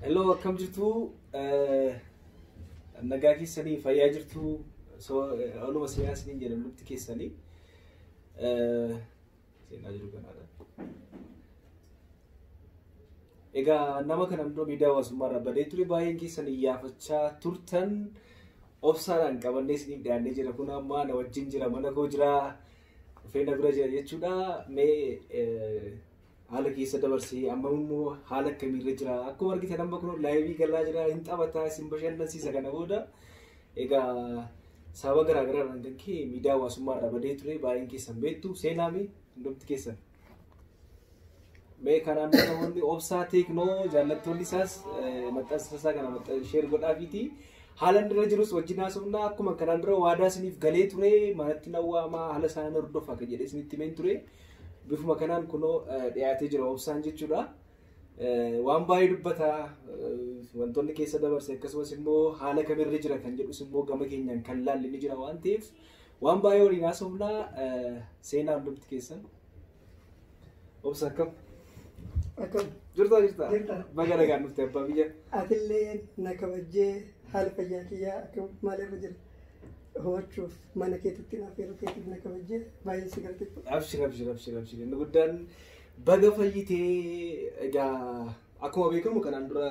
Hello, akkam jirtu? Nagaa keessanii, fayyaa jirtu? Oluma siyaasni jedhamutti keessanii seenaa jiru kanaadha. Egaa nama kana dura miidiyaa hawaasummaa irraa badee ture, baay'een keessan iyyaafachaa turtan. Obsaadhaan qabannee isiniif dhiyaannee jira. Kun amma na wajjin jira, mana koo jira, dhufee na bira jira jechuudha. Mee haala keessa dabarsee, amma immoo haala akkamiirra jira? Akkuma argitan amma kun live galaa jira, hin taphataa, isin bashannansiisa kana booda. Egaa sababa garaa garaadhaan kan ka'e miidiyaa hawaasummaa irraa badee ture, baay'een keessan beektu. Seenaami hundumti keessan. Mee kanaan dura namoonni Obsaa Teeknoo jaallattoonni isaas maxxansa isaa kana share godhaafiiti. Haala inni irra jirus wajjin haasofna. Akkuma kanaan dura waadaa isiniif galee ture, manatti nawwaamaa, haala isaanii hordofaa kan jedhee isinitti himeen ture. Bifuma kanaan kunoo dhiyaatee jira Obsaan jechuudha. Waan baay'ee dubbata, wantoonni keessa dabarse, akkasumas immoo haala kamirra jira kan jedhus immoo gama keenyaan kan laalle ni jira waan ta'eef waan baay'ee waliin haasofna. Seenaa hundumti keessan. Obsa, akkam? Akkam? Jirtaa, jirtaa? Jirta. Baga nagaan dhufte, abbaa biyya. Atillee na kabajjee, haala fayyaa kiyyaa akka maalirra jira hubachuuf mana keetitti naaf yeroo keetiif na kabajjee baay'ee si galateeffadha. Abshir, abshir, abshir, abshir. Inni guddaan baga fayyitee. Egaa akkuma beekamu kanaan dura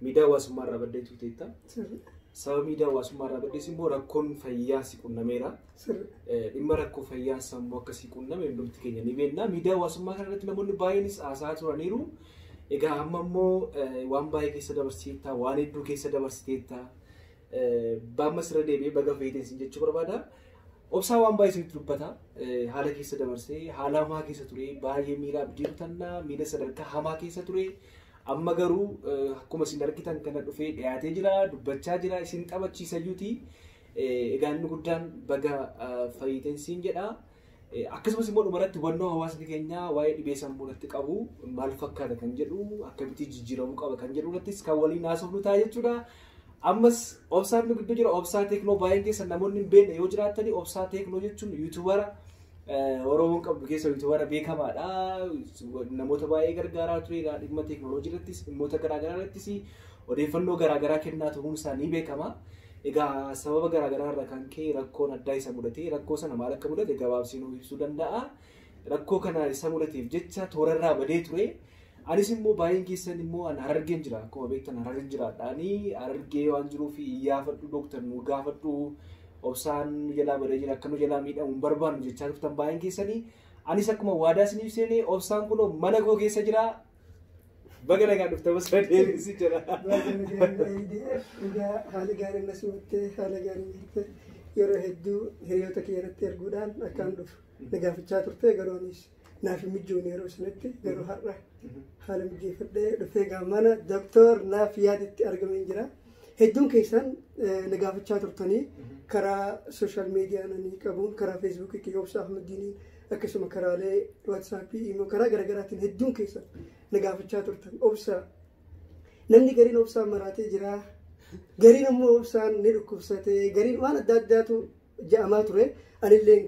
miidiyaa hawaasummaa irraa baddee turteetta. Sirri. Sababa miidiyaa hawaasummaa irraa baddees immoo rakkoon fayyaa si qunnameera. Sirri. Dhimma rakkoo fayyaa sammuu akkasii qunname hundumti keenya ni beekna. Miidiyaa hawaasummaa kana irratti namoonni baay'eenis haasa'aa turaniiru. Egaa amma immoo waan baay'ee keessa dabarsiteetta, waan hedduu keessa dabarsiteetta. Baammas irra deebi'ee baga fayyitee sin jechuu barbaada. Obsaa waan baay'ee isinitti dubbata. Haala keessa dabarsee, haala hamaa keessa ture, baay'ee miira abdii kutannaa, miira sadarkaa hamaa keessa ture. Amma garuu akkuma isin argitan kana dhufee dhiyaatee jira, dubbachaa jira, isin taphachiisayyuuti. Egaa inni guddaan baga fayyiteen siin jedha. Akkasumas immoo dhumarratti hubannoo hawaasni keenya waa'ee dhibee sammuu irratti qabu maal fakkaata kan jedhu, akkamitti jijjiiramuu qaba kan jedhu irrattis kan waliin haasofnu ta'a jechuudha. Ammas Obsaan nu gidduu jira. Obsaa Teeknoo baay'een keessan namoonni hin beekne yoo jiraattani, Obsaa Teeknoo jechuun YouTuber Oromoon qabdu keessa YouTuber beekamaadha. Namoota baay'ee gargaaraa turedha. Dhimma teeknooloojii irrattis, dhimmoota garaagaraa irrattis odeeffannoo garaagaraa kennaa turuun isaa ni beekama. Egaa sababa garaagaraa irraa kan ka'e rakkoon addaa isa mudate, rakkoo sana maal akka mudate gabaabsee nuuf ibsuu danda'a. Rakkoo kana isa mudateef jecha toorarraa badee ture. Anis immoo baay'een keessan immoo an Harargeen jira, akkuma beektan Harargeen jiraadhaani, Harargee waan jiruuf iyyaafadhu, dooktar nu gaafadhu, Obsaan nu jalaa badee jira, akka nu jalaa miidhamu hin barbaannu jechaa turtan baay'een keessanii. Anis akkuma waadaa isiniif seenee Obsaan kunoo mana koo keessa jira. Baga nagaan dhufte, bas deebisi jira. Egaa haala gaariin na simattee, haala gaariin jirte. Yeroo hedduu hiriyoota kiyya irratti erguudhaan akkaan dhufu na gaafachaa turte, garuu anis naaf hin mijoone yeroo sanatti. Garuu har'a haala mijeeffadhee dhufee egaa mana Dooktor naaf yaaditti argamee jira. Hedduun keessan na gaafachaa turtanii karaa social media nanii qabuun, karaa Feesbuukii kiyya Obsaa Ahmadiiniin, akkasuma karaalee Waatsaappii, immoo karaa garaagaraatiin hedduun keessan na gaafachaa turtan. Obsaa, namni gariin Obsaan maraatee jira, gariin ammoo Obsaan ni dhukkubsate, gariin waan adda addaatu ja'amaa ture. Anillee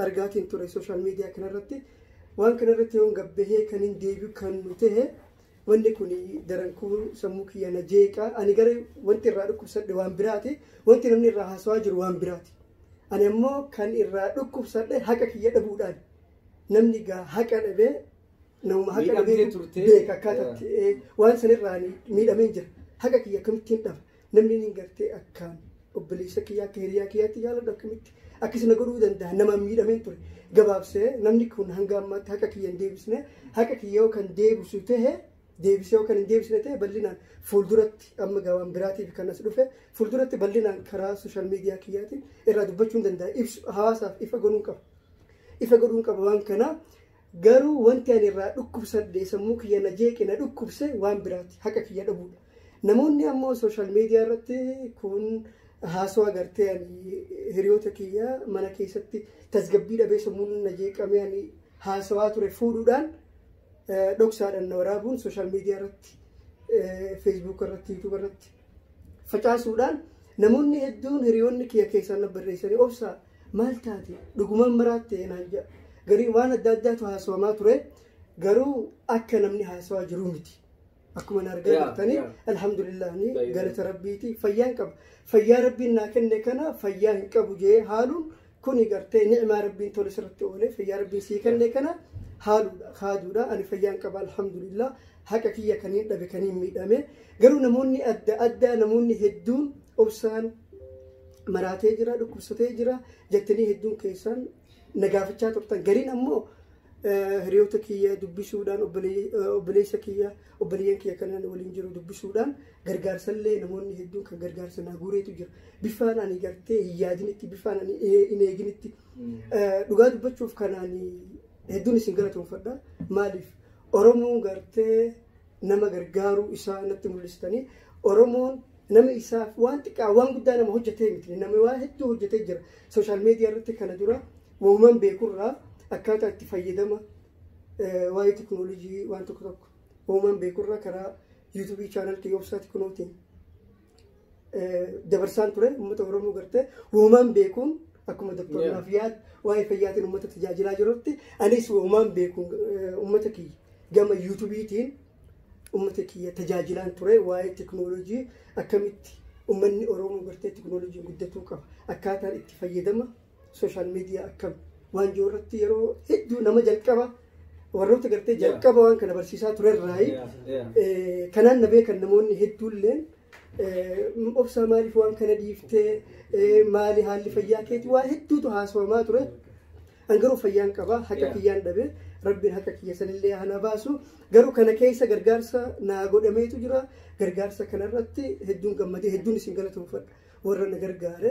argaatiin ture social media kanarratti. Waan kanarratti yoon gabbahee kan hin deebi'u kan nu ta'e, wanni kun darankuu sammuu kiyya na jeeqa. Ani gara wanti irraa dhukkubsadhe waan biraati, wanti namni irraa haasawaa jiru waan biraati. Ani ammoo kan irraa dhukkubsadhe haqa kiyya dhabuudhaan. Namni gaa haqa dhabee, namuma haqa Miidhamtee dhabee turte. beeka akkaataatti waan sanirraa ani miidhameen jira. Haqa kiyya akkamittiin dhaba? Namni ni gartee akkaan obboleessa kiyya, akka hiriyaa kiyyaatti jaaladhu, akkamitti akkasina godhuu danda'a? Namaan miidhameen ture. Gabaabsee namni kun hanga ammaatti haqa kiyya hin deebisne. Haqa kiyya yoo kan deebisu ta'e deebisee, yoo kan hin deebisne ta'e, bal'inaan fuulduratti, amma gaa waan biraatiif kan as dhufe, fuulduratti bal'inaan karaa social media kiyyaatiin irraa dubbachuu hin danda'a. Ibsu hawaasaaf ifa godhuun qaba. Ifa godhuun qaba waan kana. Garuu wanti ani irraa dhukkubsadhe, sammuu kiyya na jeeqe, na dhukkubse waan biraati, haqa kiyya dhabuudha. Namoonni ammoo social media irratti kun haasawaa gartee ani hiriyoota kiyya mana keessatti tasgabbii dhabee sammuun na jeeqamee ani haasawaa ture fuudhuudhaan dhoksaadhaan na waraabuun social media irratti, Feesbuuk irratti, YouTube irratti facaasuudhaan namoonni hedduun hiriyoonni kiyya keessaan na barreessanii, "Obsaa, maal taate? Dhugumaan maraatte?" naan jedha. Garii waan adda addaatu haasawamaa ture, garuu akka namni haasawaa jiru miti. Akkuma na argaa jirtanii alhamdulillah galata rabbiiti fayyaan qaba. Fayyaa rabbiin naa kenne kana fayyaa hin qabu jee haaluun kuni gartee ni'maa rabbiin tole sirratti oole fayyaa rabbiin sii kenne kana haaluudha haaduudha ani fayyaan qaba alhamdulillah haqa kiyya kaniin dhabe kaniin miidhame garuu namoonni adda addaa namoonni hedduun obsaan maraatee jira dhukkubsatee jira jettanii hedduun keessan na gaafachaa turtan gariin ammoo hiriyoota kiyya dubbisuudhaan obboleessa kiyya obboleeyyan kiyya kanaan waliin jiru dubbisuudhaan gargaarsallee namoonni hedduun kan gargaarsa naa guureetu jira. Bifaan ani gartee hin yaadinitti bifaan ani hin eeginitti dhugaa dubbachuuf kanaan hedduun isin galatoonfadha. Maaliif Oromoon gartee nama gargaaruu isaa natti mul'istanii Oromoon nama isaaf waan xiqqaa waan guddaa nama hojjetee miti nama waan hedduu hojjetee jira. Sooshaal miidiyaa irratti kana dura uumamaan beekurraa akkaataa itti fayyadama waa'ee teknoolojii waan tokko tokko uumamaan beekurraa karaa yuutuubii chaanal kiyya Obsaa Teeknootiin dabarsaan ture uummata Oromoo gartee uumamaan beekuun akkuma Doktor Naafiyaad waa'ee fayyaatiin uummata tajaajilaa jirutti anis uumamaan beekuun uummata kiyya gama yuutuubiitiin uummata kiyya tajaajilaan ture waa'ee teknoolojii akkamitti uummanni Oromoo gartee teknoolojiin guddatuu qaba akkaataan itti fayyadama sooshaal miidiyaa akkam waan jiru irratti yeroo hedduu nama jalqaba warroota gartee jalqaba waan kana barsiisaa turerraayi kanaan na beekan namoonni hedduulleen obsaa maaliif waan kana dhiiftee maali haalli fayyaa keeti waa hedduutu haasawamaa ture. An garuu fayyaan qaba haqa kiyyaan dhabe rabbiin haqa kiyya sanillee hana baasu garuu kana keessa gargaarsa naa godhameetu jira gargaarsa kanarratti hedduun gammadee hedduun isin galatoonfadha warra na gargaare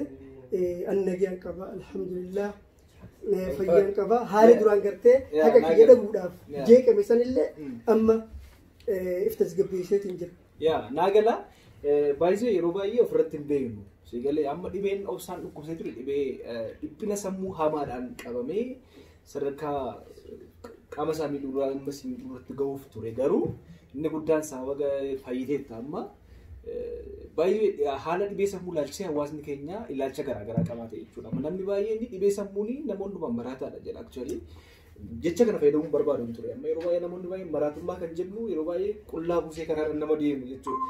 an nagayaan qaba alhamdulillah. Fayyaan qaba haala duraan gartee haqa kiyya dhabuudhaaf jeeqame sanillee amma if tasgabbeesseetiin jira. Yaa naa gala baay'ee yeroo baay'ee ofirratti hin beeknu. Siigalee amma dhibeen obsaan dhukkubsee ture dhibee dhiphina sammuu hamaadhaan qabamee sadarkaa qaama isaa miidhuurraa ammas miidhuurratti gahuuf ture garuu inni guddaan sababa fayyiteetta amma baay'ee haala dhibee sammuu ilaalchisee hawaasni keenya ilaalcha garaagaraa qabaate jechuudha. Namni baay'een dhibee sammuun namoonni maraataadha jedha actually. Jecha kana fayyadamuun barbaadu hin ture. Amma yeroo baay'ee namoonni baay'een maraatummaa kan jennu yeroo baay'ee qullaa buusee karaarra nama deemu jechuudha.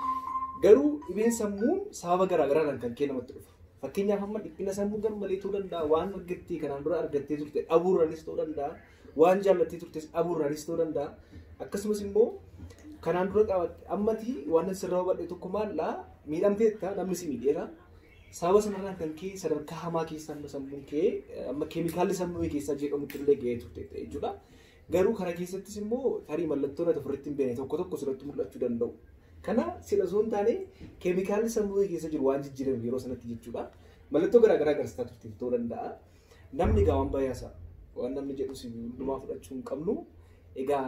Garuu dhibeen sammuun sababa garaagaraadhaan kan kee namatti dhufa. Fakkeenyaaf amma dhiphina sammuu garmalee ta'uu danda'a, waan argattee kanaan dura argattee turte dhabuurraanis ta'uu danda'a, waan jaallattee turtes dhabuurraanis ta'uu danda'a. Akkasumas immoo kanaan dura qabatte ammati waan sirraa hubadhe tokko maallaa miidhamteetta namni si miidheera. Sababa sanarraan kan kee sadarkaa hamaa keessa amma sammuun kee amma keemikaalli sammuu keessaa jeeqamutti illee ga'ee turte jechuudha. Garuu kana keessattis immoo tarii mallattoon ati ofirratti hin beekne tokko tokko sirratti mul'achuu danda'u. Kana sila osoo hin taane keemikaalli sammuu keessa jiru waan jijjiirame yeroo sanatti jechuudha. Mallattoo garaagaraa agarsiisaa turte ta'uu danda'a. Namni egaa waan baay'ee haasa'a. Waan namni jedhus hundumaa fudhachuu hin qabnu. Egaa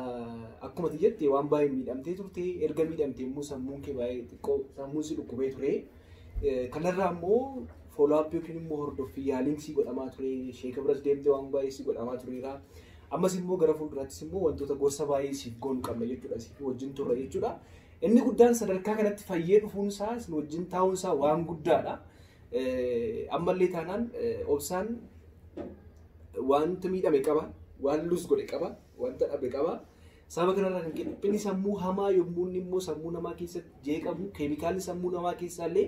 akkuma ati jette waan baay'ee miidhamtee turte erga miidhamtee immoo sammuun kee baay'ee xiqqoo sammuun si dhukkubee ture. Kanarraa immoo follow-up yookiin immoo hordoffii yaaliin si godhamaa ture sheeka biras deemtee waan baay'ee si godhamaa tureera. Ammas immoo gara fuulduraattis immoo wantoota gorsa baay'ee siif goonu qabna jechuudha siif wajjin turre jechuudha. Inni guddaan sadarkaa kanatti fayyee dhufuun isaa isin wajjin taa'uun isaa waan guddaadha. Ammallee taanaan obsaan wanta miidhame qaba, waan lus godhe qaba, wanta dhabe qaba. Sababa kanarraa kan ka'e dhiphinni sammuu hamaa yommuu inni immoo sammuu namaa keessatti jeeqamu keemikaalli sammuu namaa keessaallee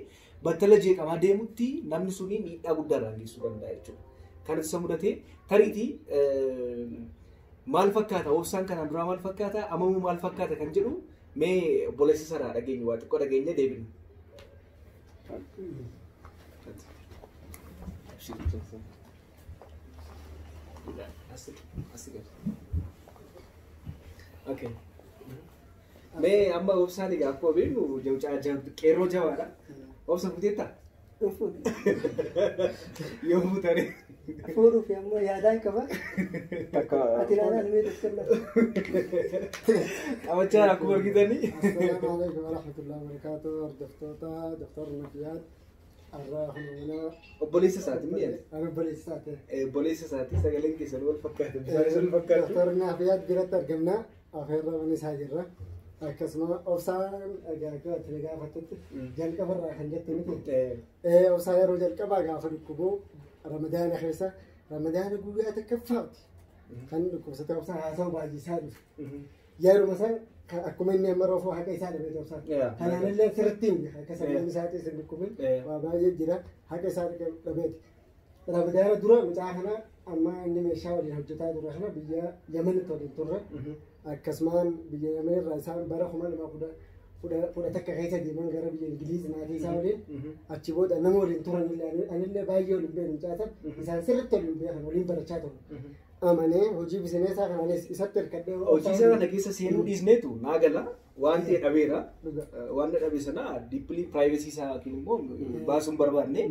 battala jeeqamaa deemutti namni suni miidhaa guddaarraan geessisuu danda'a jechuudha. Kan isa mudate tariitii maal fakkaata obsaan kanaan duraa maal fakkaata amamuu maal fakkaata kan jedhu mee obboleessa sanaa dhageenyu waa xiqqoo dhageenya deebinu. Okay. Mee amma obsaan egaa akkuma beeknu qeerroo jabaadha. Obsa fuuteettaa? Yoo fuutanii. Fuudhuuf ammoo yaadaan qaba. Ati ilaalaa mee doktor lafa. Qabachaa akkuma argitanii. Assalaamu alaikum warahmatullahi wabarakatuh. Hordoftoota Doktor Nafiyaad Arraa Humna. Obboleessa isaati mi'a? Ani obboleessa isaati. Obboleessa isaati sagaleen keessan wal fakkaata. Bifaan wal fakkaatu. Doktor Nafiyaad biratti argamna. Afeerra mana isaa jirra. Akkasuma obsaan egaa akka ati gaafattetti jalqabarraa kan jette miti. Obsaan yeroo jalqabaa gaafa dhukkubuu Ramadaana keessa Ramadaana guyyaa tokkoffaatti kan dhukkubsate obsaan haasa'u baay'isaa dhufe. Yeruma san Akkuma inni amma roofuu haqa isaa dhabee obsaan. Kanaanillee sirriitti hin beeku. Akka sammuun isaatii sin dhukkubin waa baay'ee jira haqa isaa dhabeeti. Ramadaana dura mucaa kana amma inni meeshaa waliin hojjetaa ture kana biyya Yemenitti waliin turre. Akkasumaan biyya Yemen irraa isaan bara 2011 keessa deeman gara biyya Ingiliiz maatii isaa waliin. Achi booda nama waliin turan illee anillee baay'ee waliin beeku mucaa sana isaan sirriitti waliin beekan waliin barachaa turan. Amanee hojii bizineesaa kanaanis isatti hirkadhee. Hojii isaa kana keessa seenuu dhiisneetu naa gala waan ta'e dhabeera. Waan dhabe sana deeply privacy isaa yookiin immoo baasuu hin barbaanne.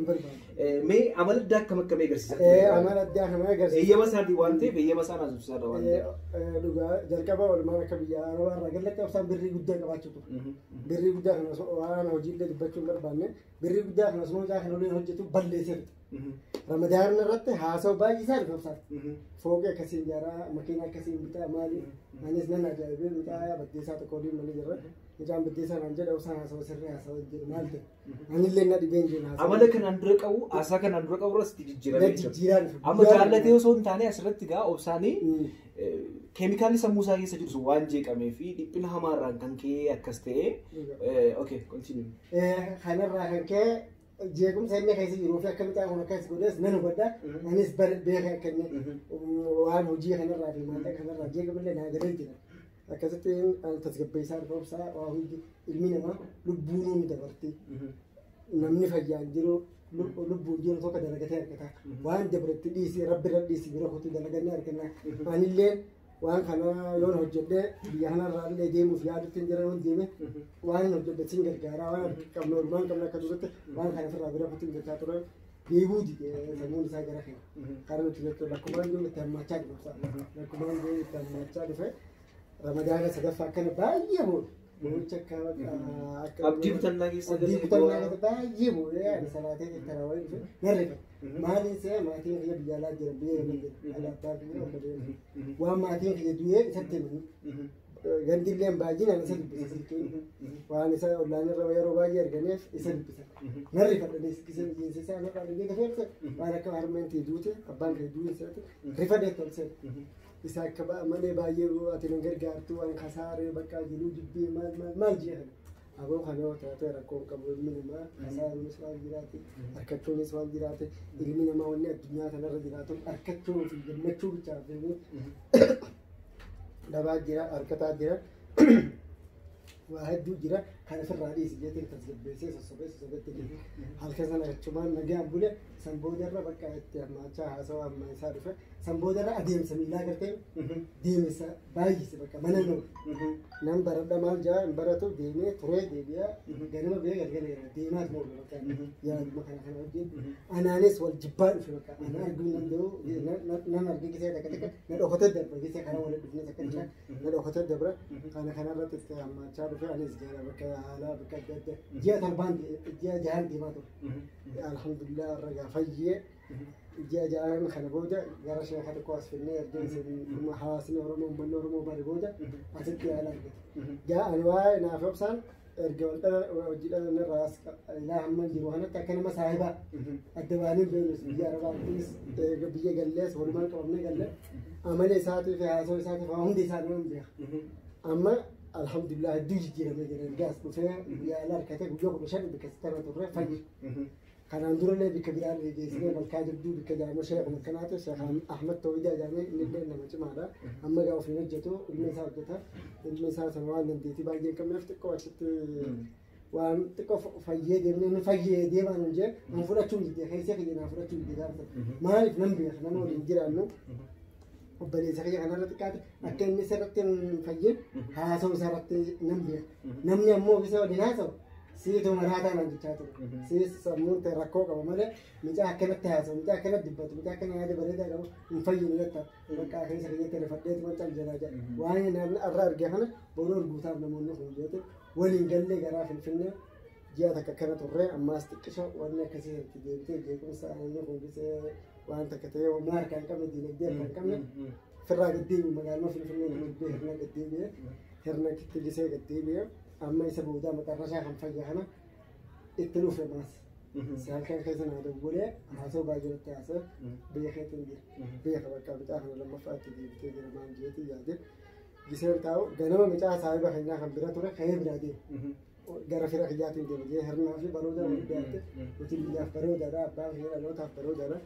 Mee amala addaa akkam akkamii agarsiisa? Amala addaa akkam agarsiisa? Eeyyama isaatii waan ta'eef eeyyama isaa naasubsaadha waan ta'eef. Dhugaa jalqaba oolmaan akka biyya Arabaa irraa galatti obsaan birrii guddaa qabaachuu ture. Birrii guddaa kana waan hojiillee dubbachuu hin barbaanne birrii guddaa kana osoo mucaa kana waliin hojjetu balleessee ture. Ramadaana irratti haasa'u baay'isaa dhufe obsaan. Fooqii akkasiin ijaaraa makiina akkasiin bitaa maali anis nan ajaa'ibee mucaa baddeessaa tokko waliin mana jirra. Mucaan baddeessaa naan jedha obsaan haasa'u sirrii haasa'u jedhu maal ta'e. Anillee na dhibeen jiru haasa'u. Amala kanaan dura qabu haasaa kanaan dura qabu irratti jijjiiramee jira. Amma jaallatee osoo hin taane asirratti gaa obsaanii keemikaalli sammuu isaa keessa jiru waan jeeqamee fi dhiphina hamaarraan kan ka'e akkas ta'e. Okay, continue. Kanarraa kan ka'e jeequmsa inni keessa jiruu fi akka mucaan kun akkas godhes nan hubadha. Anis beeka akka inni waan hojii kanarraa fi maallaqa kanarraa jeeqamillee naa galee jira. Akkasitti tasgabbeessaa dhufa obsaa waa hundi ilmi namaa lubbuun ni dabarti. Namni fayyaan jiru lubbuun jiru tokko dalagatee argata. Waan dabretti dhiisi rabbi irra dhiisi bira kutu dalagannee arganna. Anillee waan kana yoon hojjedhee biyya kanarraa illee deemuuf yaadutti hin jira yoon deeme waan hin hojjedhe sin gargaaraa waan qabnu oolmaan qabnu akka duratti waan kana ofirraa bira kutu hin jechaa ture. Deebuu dide sammuun isaa gara kana. Karaa nuti jechuun lakkumaan jiru itti hammaachaa dhufe. Lakkumaan jiru itti hammaachaa dhufe. Ramadaana sadaffaa akkana baay'ee booda. Boo'icha akka Abdii kutannaa keessa abdii kutannaa keessa baay'ee boo'ee ani salaatee tarawaa dhufe narrifa. Maaliin se'a maatiin kiyya biyya alaa jiran biyya Yemen jiran ala abbaa kiyya obboleeyyan. Waan maatiin kiyya du'ee isatti himanii. Gandilleen baay'inaan isa dubbisa silkiin. Waan isa ollaan irra yeroo baay'ee arganeef isa dubbisa. Narrifadhanis giseensi isaa narraa dhugee dafeefse waan akka harmeen tee duute abbaan kee du'e se'ate rifadhee tolsee. Isa akka malee baay'ee ati nan gargaartu waan kasaaree bakka jiruu jibbee maal maal maal jee kana. Aboo kana taatee rakkoon qabu ilmi namaa kasaaruunis waan jiraate harkachuunis waan jiraate ilmi namaa wanni addunyaa kanarra jiraatu harkachuu fi gammachuu bichaa fi dhabaa jira harkataa jira waa hedduu jira kan ofirraa dhiisi jeetiin tasgabbeessee sossobee sossobeetti jira. Halkan sana achumaan nagaan bule san boodarra bakka itti hammaachaa haasawaa hammaa isaa dhufe san boodarra adeemsa miilaa gartee deemsa baay'ise bakka mana nama. Nan baradha maal jaa hin baratu deemee turee deebi'aa ganama biyya galgala gara deemaat moolu bakka yaaduma kana kana wajjin. Anaanis wal jibbaa dhufe bakka ana arguu hin danda'u nan argee gisee takka takka na dhokatee darba gisee karaa wal dhufne takka takka na dhokatee dabra kana kanarratti itti hammaachaa dhufe anis jala bakka haalaa bakka adda addaa ji'a torbaan ji'a jahan deemaa ture. Alhamdulillah irra fayyee ji'a jahan kana booda gara sheeka tokko as finnee erga isin hawaasni Oromoo uummanni Oromoo bare booda asitti yaala argate. Gaa ani waa'ee naaf obsaan erga wal dhala hojii dhalan irraa as ilaa hamma jiru kanatti akka nama saahibaa adda baanee beeknus biyya Arabaattis biyya gallees walumaan qabamnee galle amala isaatii fi haasoo isaatii fi hundi isaa nama hin beeka. Amma alhamdulillah hedduu jijjiiramee jira ergaas dhufee yaala argatee guyyaa 15 bakka sitti irra turre fayyi. Kanaan durallee bakka biraan geessinee malkaa jidduu bakka jedhamu sheekh makkanaati sheekh Ahmad Tawhidaa jedhamee innillee nama cimaadha. Amma gaa ofiin hojjetu ilmi isaa hojjeta. Ilmi isaa sana waan dandeettii baay'ee hin qabneef xiqqoo achitti waan xiqqoo fayyee deemnee inni fayyee deemaan hin jee an fudhachuu dide keessa kiyya naa fudhachuu dide gaafa maaliif nan beeka nama waliin jiraannu obboleessa kiyya kanarra xiqqaate akka inni sirratti hin fayyeen haasa'u isarratti nan beeka. Namni ammoo isa waliin haasa'u siitu maraataa naan jechaa ture. Siis sammuun ta'e rakkoo qaba malee mucaa akkanatti haasa'u mucaa akkanatti dubbatu mucaa akkana yaada bareedaa qabu hin fayyinu jetta. Bakka keessa kiyyatti rifadheetu mancaa jalaa jedha. Waan namni irra arge kana boruu arguutaaf namoonni kun jeete waliin gallee garaa Finfinnee ji'a takka akkana turre ammaas xiqqisho wanni akkasii itti deebitee jeequmsa inni kun gisee waan takka ta'ee homaa harkaa hin qabne diinagdee harkaa hin qabne ofirraa gaddeebi'u magaaluma Finfinnee nama dubbee hirna gaddeebi'ee hirna itti gisee gaddeebi'ee amma isa boodaa maxarrashaa kan fayya kana itti dhufe maas. Halkan keessa naa dawwalee haasoo baay'ee haasoo beekeetiin jira. Beeka bakka bicaa kana lammaffaa itti deebitee jira maal jeetii yaade. Giseen taa'u ganama mucaa saahiba keenyaa kan bira ture ka'ee biraa deema. Gara fira kiyyaatiin deema jee hirnaa fi baroodaa waliin dhiyaate nuti biyyaaf baroodaadha abbaan kiyya dhalootaaf baroodaadha.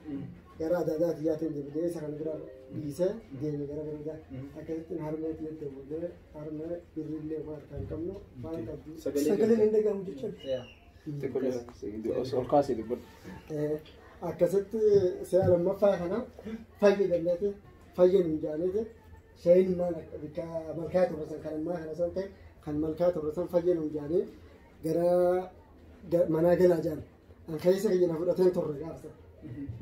Gara adaadaa kiyyaatiin deema jee isa kan bira dhiisee deeme gara baroodaa. Akkasittiin harmee kiyyatti deemee harmee birrillee waan harkaa hin qabnu waan qabdu. Sagaleen hin dhagahamu jechuudha. Ol kaasee dubbadhu. Akkasitti si'a lammaffaa kana fayyadamneeti fayyadu jaaniiti shayin maal bikka malkaa turre kan ammaa kana san ta'e kan malkaa turre san fayyadu jaanii gara manaa galaa jaan. An keessa kiyya na fudhateen turre gaafsa.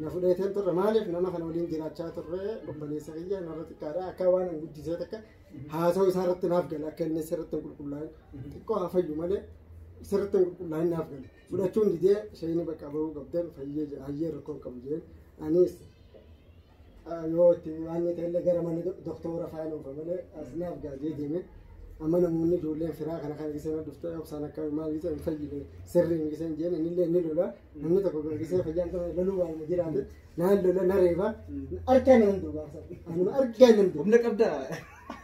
Na fudhateen turre maaliif nama kana waliin jiraachaa turre obboleessa kiyya narra xiqqaadha akka waan an guddisee takka haasa'u isaa irratti naaf gala akka inni sirriitti hin qulqullaa'in xiqqoo haa fayyu malee sirriitti hin qulqullaa'in naaf gala. Fudhachuun didee shayini bakka bahuu qabdan fayyee hayyee rakkoo hin qabu jeen anis yoo itti waan ta'ellee gara mana doktora faana oofa malee as naaf gaajee deeme amma namoonni ijoolleen firaa kana kana gisee dhufte obsaan akka maal gisee hin fayyine sirriin gisee hin jeen innillee inni lola namni tokko gisee fayyaan ta'e loluu waan jiraate naan lola na reeba argaa nan duubaasa anuma argaa nan duuba. Humna qabdaa.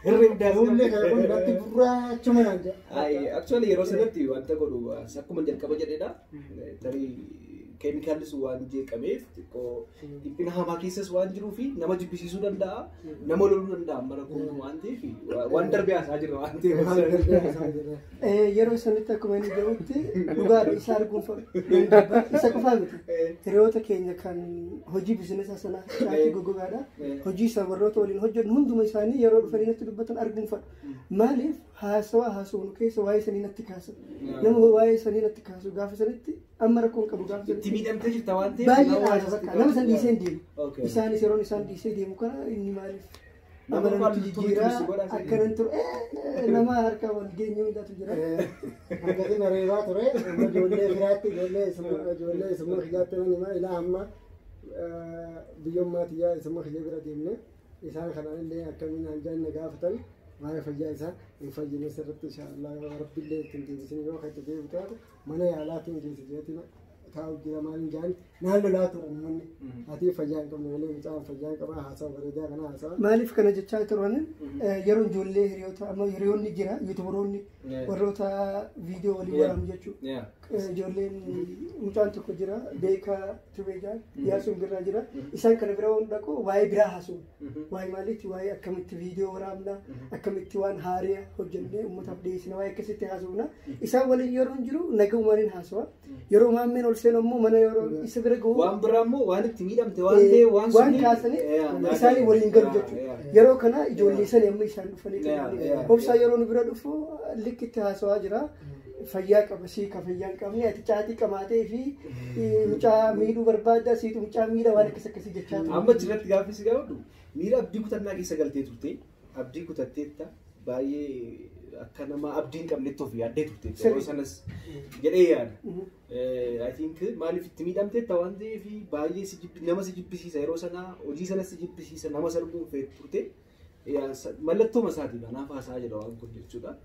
Hirribdaa. Humna kana kun natti gurraachuma naan jedha. Actually yeroo sanatti wanta godhu akkuma jalqaba jedhedha. Tarii keemikaallis waan jeeqameef xiqqoo dhiphina hamaa keessas waan jiruu fi nama jibbisiisuu danda'a, nama loluu danda'a mara kun waan ta'eef waan darbee haasaa jirra waan ta'eef. Yeroo sanitti akkuma inni jedhutti dhugaadha isa arguun isa qofaa miti. Hiriyoota keenya kan hojii biizinasa sanaa caatii goggogaadha. Hojii isaa warroota waliin hojjennu hunduma isaanii yeroo dhufanii natti dubbatan arguun fadhu. Maaliif haasawaa haasawnu keessa waa'ee sanii natti kaasan. Nama waa'ee sanii natti kaasu gaafa sanitti amma rakkoon qabu gaafa Itti sanitti. miidhamtee jirta waan ta'eef. Baay'ee dhaala bakka nama san dhiisee hin deemu. Okay. Isaanis yeroon isaan dhiisee deemu kana inni maaliif Nama amala waan nutti loltuu jijjiiraa si godhaa akkanan ture nama harka wal geenye hundaatu jira. Hangatiin areebaa ture amma ijoollee firaatti ijoollee ijoollee isuma kiyyaatti nan himaa ilaa hamma biyyummaa tiyyaa isuma kiyya bira deemne isaan kanaan illee akkamiin hanjaan na gaafatan waa'ee fayyaa isaa hin fayyine sirriitti inshaallah rabbillee ittiin deebisin yoo kan itti deebi'u taate mana yaalaatiin geesse jeetiin taa'u jira maal hin jaan naan lolaa ture uummanni ati fayyaa hin qabne malee mucaan fayyaa hin qabaa haasawa bareedaa kana haasawa. Maaliif kana jechaa turan yeroo ijoollee hiriyoota amma hiriyoonni jira yuutubaroonni warroota viidiyoo waliin waraabu jechuudha. Ijoolleen mucaan tokko jira beekaa tubee jaan yaasuun birraa jira isaan kana bira waan dhaqu waa'ee biraa haasa'u. Waa'ee maaliiti waa'ee akkamitti viidiyoo waraabna akkamitti waan haaraa hojjennee uummataaf dhiyeessina waa'ee akkasitti haasa'una. Isaan waliin yeroo hin jiru nagaumaan hin haasawa. Yeroo maammeen ol seenu ammoo mana yeroo isa bira gahu Waan biraa immoo waan itti miidhamte waan ta'e waan waan suni- kaasanii Yeah, isaanii waliin galu yeah, jechuudha. yeah. Yeroo kana ijoollee sani amma isaan dhufanii Yeah, turani. yeah, Obsaa yeroo nu bira dhufu likkitti haasawaa jira. Fayyaa qaba sii ka fayyaa hin qabne ati caatii qamaatee fi mucaa miidhuu barbaadda siitu mucaa miidha waan akkas akkasii jechaa ture. Amma achirratti gaaffii si gaafadhu miira abdii kutannaa keessa galtee turte abdii kutatteetta baay'ee akka nama abdii hin qabnetti of yaaddee turte yeroo sanas jedhee yaada. I think maaliif itti miidhamteetta waan ta'eef baay'ee si nama si jibbisiisa yeroo sana hojii sanas si jibbisiisa nama sarbuun feetu turte. Mallattoo isaati kanaaf haasaa jedha waan kun jechuudha.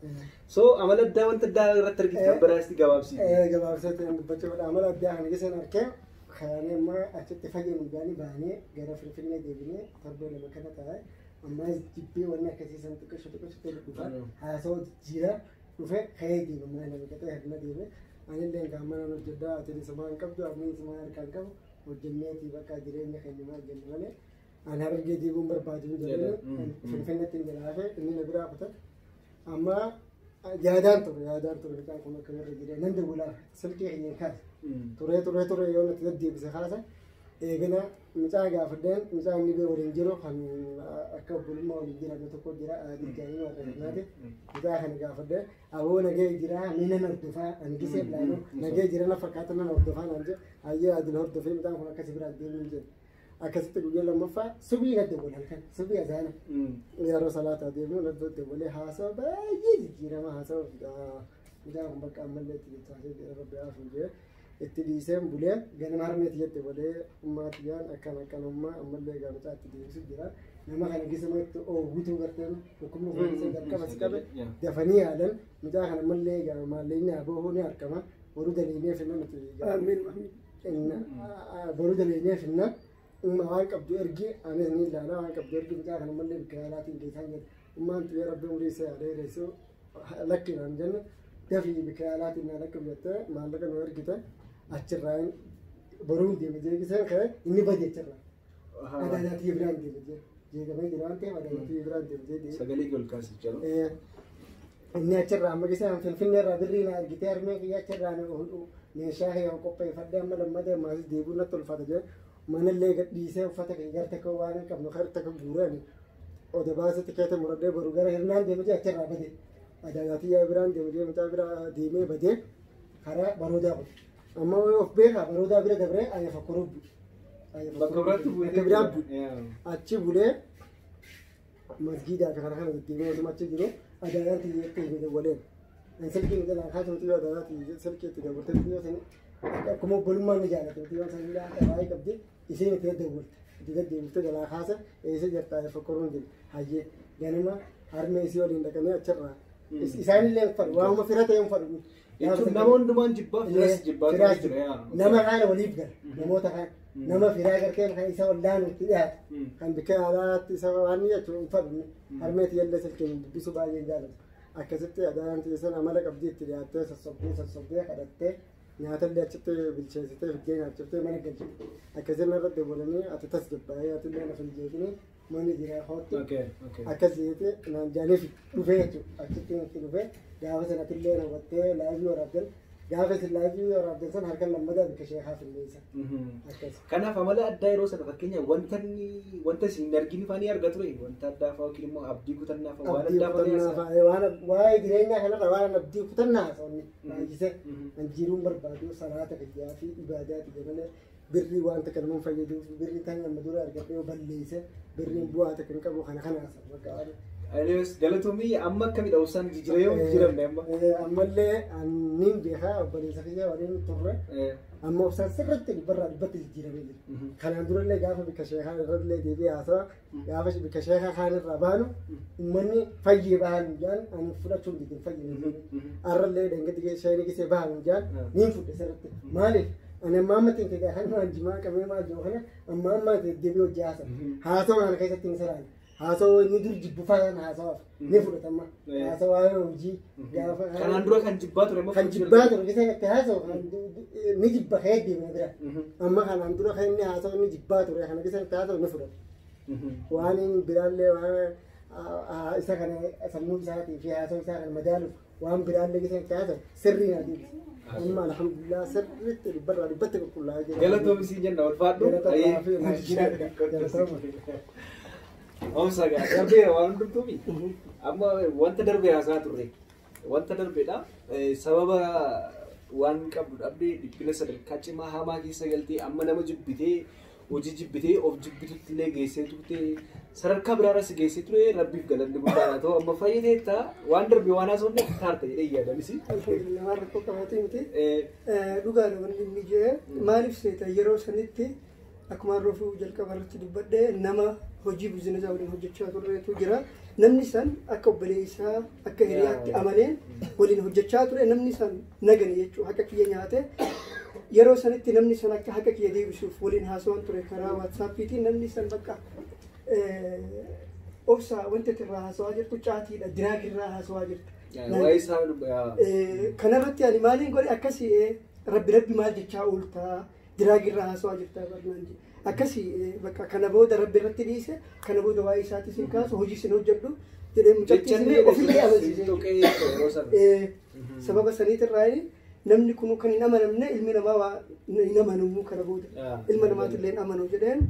So amala addaa wanta addaa irratti argite kan biraasti gabaabsiite. Gabaabseetti dubbachuu fedha amala addaa kana keessa arkee kaanee amma achitti fayyadu gaanii baanee gara Finfinnee deebinee torbee lama kana taa'e ammas jibbee wanni akkasii san xiqqishu xiqqishu ta'e dhufa haasawaa jijjiiraa dhufe ka'ee deema mana nama qixee hirna deeme anillee kan mana hojjedhaa ati isumaa hin qabdu ani isumaa harkaa hin qabu hojjenneetii bakka jireenya keenya maal jennu malee ani harargee deebiin barbaadu hin jedhee Finfinneetti hin jalaafe inni na biraa kutate amma yaadaan ture mucaan kun akka irra jira nan dawwalaa silkii keenya kaase turee turee turee yoo natti deddeebise kaase eegana mucaa gaafadheen mucaa inni bee waliin jiru kan akka obbolummaa waliin jiraatu tokko jira diggaanii warra kanaati mucaa kana gaafadheen aboo nagee jira ni nan hordofaa ani gisee ilaanu nagee jira na fakkaata nan hordofaa naan jedhe hayyee adil hordofee mucaan kun akkasi biraa deemuu jedhe akkasitti guyyaa lammaffaa subii na dawwala halkan subii azaana yeroo salaataa deemu na dawwalee haasawa baay'ee jijjiirama haasawa mucaan kun bakka ammallee itti jechaasee jira rabbi haafuu jee itti dhiiseen bulee ganama harmeeti jette bulee ummaatiyyaan akkana akkanummaa ammallee egaa mucaa itti deebisu jira nama kana gisumatti oowwituu garteen dhukkubni kun jalqaba si qabe dafanii yaalan mucaa kana ammallee egaa maallaqni aboohuu ni argama boruu daliinee finna nuti Amiin. boruu daliinee finna dhimma waan qabdu ergi anis ni ilaala waan qabdu ergi mucaa kana ammallee bikka yaalaatiin geessaan jedhe Ummaan xiyya rabbi umurii isaa dheeressu lakkinaan jennu dafii bika alaatiin naa lakkabu jettee maallaqa nu ergite achirraa boruun deeme jeeqiseen ka'e inni bade achirraa. Adaadaatii biraan deeme jee jeeqamee jira waan ta'eef adaadaatii biraan deeme jee. Sagalee ol kaasi jedhu. Inni achirraa amma gisee Finfinnee irraa birrii na argitee harmee kiyya achirraa meeshaa kiyya qopheeffadhee amma lammata ammaas deebi'uu natti ulfaata jee manallee gadhiisee uffata kiyya gara takka waan hin qabnu gara takka guurani oda baasee tikeeta muradhee boru gara hirnaan deeme jee achirraa bade. Adaadaatii biraan deeme jee mucaa bira deemee badee karaa baroodaa kun. Amma of beekaa baroodaa bira dabree ayya fakkoruu bu'e. Bakka biraatti bu'ee. Bakka biraa bu'e. Achi bulee masgiidaa fi karaa kana deddeemee osuma achi jiru adaadaan xiyyeetti hin dawwaleen. Ani silkii hin jalaan kaasuma xiyyoo adaadaa silkii itti dabalte xiyyoo sani akkuma obbolummaan ni jaalate xiyyoon sani baay'ee qabdi isheen itti daddawwalte. Itti deddeebiftee jalaa kaasa eessa jirta fakkoruun jedhe hayyee ganama harmee isii waliin dhaqanii achirraa isaanillee hin fadhu waanuma fira ta'e hin fadhu. Jechuun nama hundumaan jibbaa firas jibbaa ture. Nama kaan waliif gala namoota kaan nama firaa garteen kan isa wallaanutti dhiyaatu kan bikka alaatti isa waan jechuun hin fadhu harmee tiyyallee silkiin dubbisu baay'ee jaalatu. Akkasitti adaan tiisan amala qabdii itti dhiyaattee sossobdee sossobdee kadhattee nyaatallee achitti bilcheessitee fiddee nyaachiftee mana galchite. Akkasiin irratti dabalanii ati tas jabbaa'ee ati illee lafa hin jeeqini manni jiraa hootti. Akkas jeete naan jaaniif dhufee jechuudha. Achitti itti dhufee gaafa sanatti hubattee laayivii waraabdan gaafa isin laayivii waraabdan sana harka lammataa bikka sheekaa finneessa. Akkas. Kanaaf amala addaa yeroo sana fakkeenya wanta inni wanta isin hin argin fa'aa ni arga ture wanta addaa fa'aa yookiin immoo abdii kutannaa fa'aa waan Abdii addaa fa'aa ni kutannaa haasa'aa. fa'aa waan waa'ee jireenyaa kanarra waan abdii kutannaa haasa'onni baay'isee an jiruun barbaadu salaata fayyaa fi ibaadaati jedhanii birrii waan takka nama fayyadu birrii tan nama dura argadhee balleesse birriin bu'aa takka hin qabu kana kana haasa'u bakka waan. Anyways, galatoomii amma akkamidha obsaan jijjiiree yoo jijjiiramne amma. Ammallee anniin beekaa obboleessa kiyya waliin turre amma obsaan sirriitti dhibbarraa dhibbatti jijjiiramee jira. Kanaan durallee gaafa bikka sheekaa irrallee deebi'ee haasawa gaafa bikka sheekaa kaan irraa baanu uummanni fayyee bahan jaan ani fudhachuun didin fayyee. Arrallee dangatti sheeni gisee bahan jaan niin fudhe sirriitti. Maaliif ani amma ammatti hin ta'e kan waan jimaa qabee maal jiru kana amma amma deebi'ee hojii haasawa. Haasawa kana keessatti hin siraan. Haasawa inni dur jibbu faayaan haasawaaf ni fudhatama. Haasawa hojii gaafa. Kanaan dura kan jibbaa ture amma Kan jibbaa ture keessa itti haasawu ni jibba ka'ee deemee bira. Amma kanaan dura kan inni haasawu inni jibbaa ture kana keessa itti haasawu ni fudhata. Waan inni biraallee waan isa kana sammuu isaatii fi haasawu isaa kana madaaluuf waan biraallee keessa itti haasawu sirrii naa deebisa. Amma alhamdulillah sirriitti dhibbarraa dhibbatti qulqullaa'ee jira. Galatoomii siin jenna ulfaadhu. Galatoomii. Obsa gaa darbeera waan hundumtuumi. Amma wanta darbee haasaa turre wanta darbeedha. Sababa waan qabdu dhabdee dhiphina sadarkaa cimaa hamaa keessa galtee amma nama jibbitee hojii jibbitee of jibbitutti illee geessee turte sadarkaa biraarras geessee ture rabbiif galanni guddaa haa ta'u amma fayyateetta waan darbe waan haasofne taarta jedhee yaadanis. Alhamdulillah waan rakkoo qabaatee miti. Dhugaadha wanni inni jedhe maaliif seeta yeroo sanitti akkuma roofuu jalqaba irratti dubbadhee nama hojii biizinasa waliin hojjechaa turreetu jira. Namni san akka obboleessaa akka hiriyaatti amaneen waliin hojjechaa ture namni san nagane jechuudha haqa kiyya nyaate. Yeroo sanitti namni san akka haqa kiyya deebisuuf waliin haasawaan ture karaa waatsaappiitiin namni san bakka obsa wanta irraa haasawaa jirtu caatiidha diraagirraa haasawaa jirtu. Waa'ee isaa dubba. Kanarratti ani maaliin godhe akkasii rabbi rabbi maal jechaa ooltaa diraagirraa haasawaa jirta barnaan jedhe. Akkasii bakka kana booda rabbi irratti dhiise kana booda waa'ee isaatis hin kaasu hojii isin hojjedhu jedhee mucattii isin ofillee amansiise. Sababa saniitirraa namni kun kan hin amanamne ilmi namaa waa hin amanamu kana booda ilma namaatillee hin amanu jedheen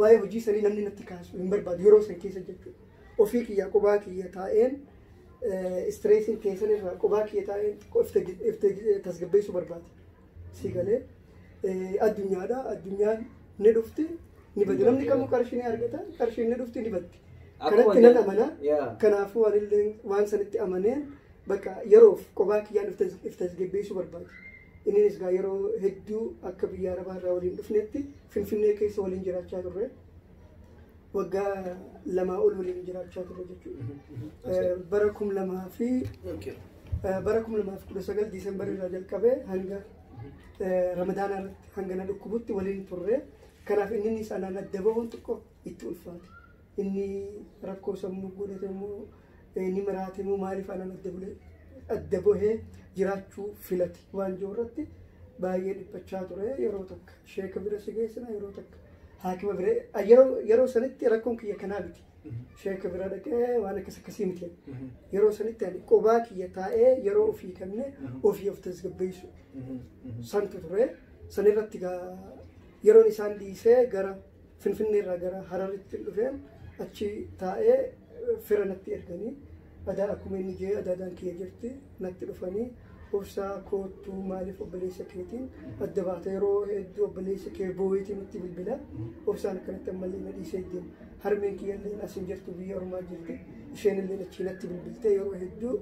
waa'ee hojii sanii namni natti kaasu hin barbaadu yeroo san keessa jechuudha. Ofii kiyya qubaa kiyya taa'een istireesiin keessan irraa qubaa kiyya taa'een tasgabbeessuu barbaade. Si galee addunyaadha addunyaan ni dhufti ni badi namni kamuu qarshii ni argata qarshiin ni dhufti ni baddi. Kanatti nan amana kanaafuu anillee waan sanitti amaneen bakka yeroof qubaa kiyyaan if tasgabbeessuu barbaade. Innis gaa yeroo hedduu akka biyya arabaa irraa waliin dhufnetti Finfinnee keessa waliin jiraachaa turre. Waggaa 2 ol waliin jiraachaa turre jechuudha. Bara 2019 Diisembar irraa jalqabee hanga Ramadaana irratti hanga na dhukkubutti waliin turre. Kanaaf inni anaan adda bahuun xiqqoo itti ulfaate. Inni rakkoo sammuu godhate immoo Ni maraate moo maaliif anaan adda bahee jiraachuu filate waan jiru irratti baay'ee dhiphachaa ture. Yeroo takka sheeka bira si geessina, yeroo takka haakima bira. Yeroo sanitti rakkoon kiyya kanaa miti. Sheeka bira dhaqee waan akkas akkasii miti. Yeroo sanitti ani qobaa kiyya taa'ee yeroo ofii kenne ofii of tasgabbeessu santu ture. Sanirratti yeroon isaan dhiisee gara Finfinneerraa gara Hararitti dhufeen achi taa'ee fira natti erganii, adaa akkuma inni jee adaadaan kiyya jirti, natti dhufanii, "Obsaa, koottuu, maaliif obboleessa keetiin adda baata? Yeroo hedduu obboleessa kee boo'eetiin nutti bilbila. Obsaan akkanatti ammallee na dhiisee deema. Harmeen kiyya illee as hin jirtu, biyya ormaa jirti. Isheen illee achii natti bilbiltee yeroo hedduu,